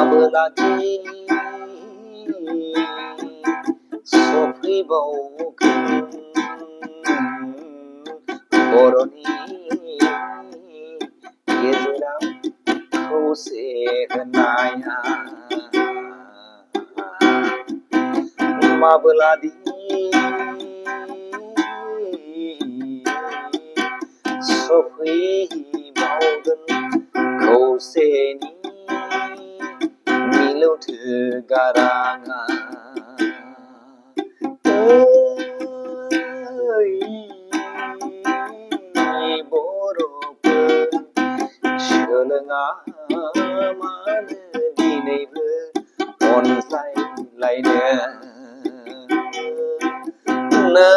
माब्लादि सफैबावगोन बर'नि गेजेराव खौसे होनाया माब्लादि सफैबावगोन खौसेनि मिलौदो गाराङा बर'फोर सोलोङा मानो दिनैबो अनज्लायलायनो नै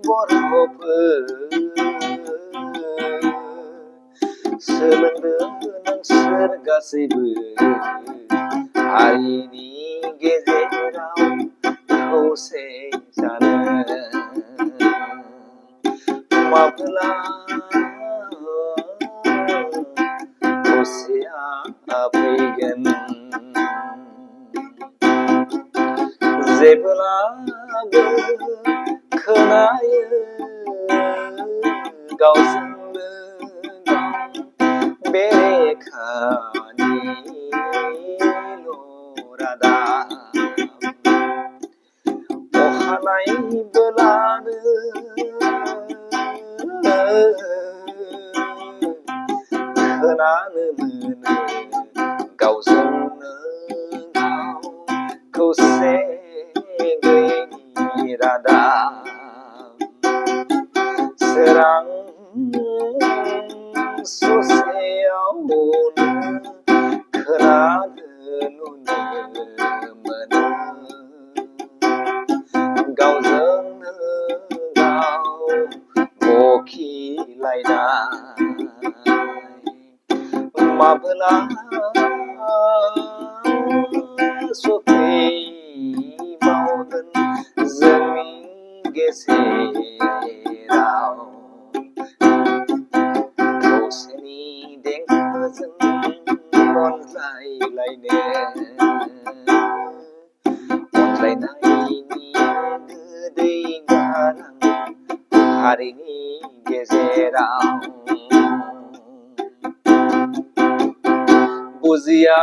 बर'फोर सोलोंदो नोंसोर गासैबो हारिनि गेजेराव खौसे जानो माब्ला खौसेया फैगोन जेब्लाबो खोनायो गावजोंनो गाव बेरेखानिल' रादाब अखानायब्लानो खोनानो मोनो गावजोंनो गाव खौसे गैयैनि रादाब सोरां ससेयावनो खोनानो नुनो मोनो गावजोंनो गाव बखिलायनाय माब्ला सफैबावगोन जोंनि गेजेराव खौसेनि देंखोजों अनज्लायलायनो अनज्लायनायनि गोदै गारां हारिनि गेजेराव बुजिया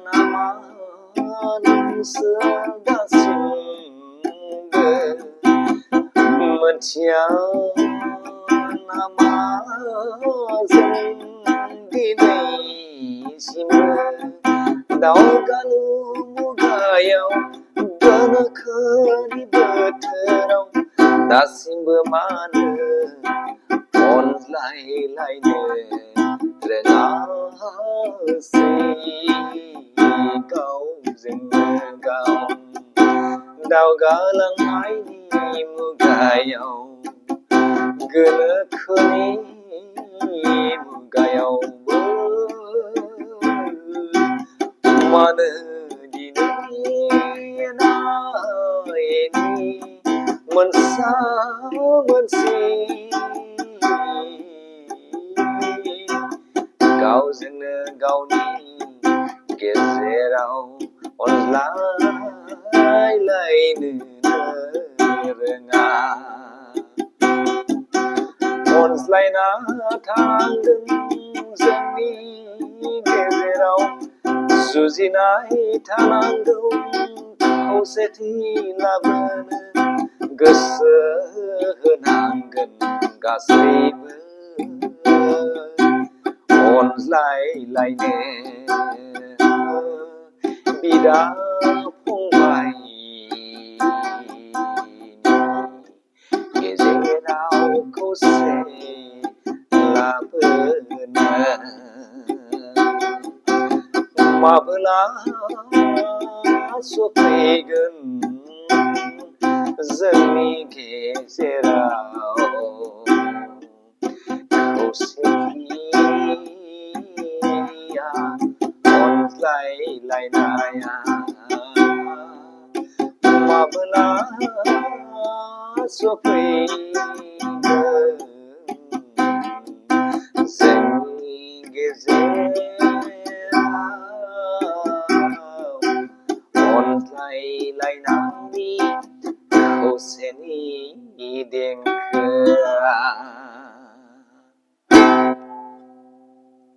नामा नोंसोर दासिमबो मोनथिया नामा जों दिनैसिमबो दावगालु मुगायाव गोनोखोनि बोथोराव दासिमबो मानो अनज्लायलायनो रोङासै गावजोंनो गाव दावगालांनायनि मुगायाव गोनोखोनि मुगायावबो मानो दिनै नायनि मोनसा मोनसि गावजोंनो गावनि गेजेराव अनज्लायलायनो रोङा अनज्लायना थांदों जोंनि गेजेराव जुजिनाय थानांगौ खौसेथि लाबोनो गोसो होनांगोन गासैबो अनज्लायलायनो बिदा फंबाय गेजेराव खौसे लाबोनो माब्ला सफैगोन जोंनि गेजेराव खौसेथिया अनज्लायलायनाया माब्ला सफैगोन जोंनि गेजेराव 나리 고센이 댕크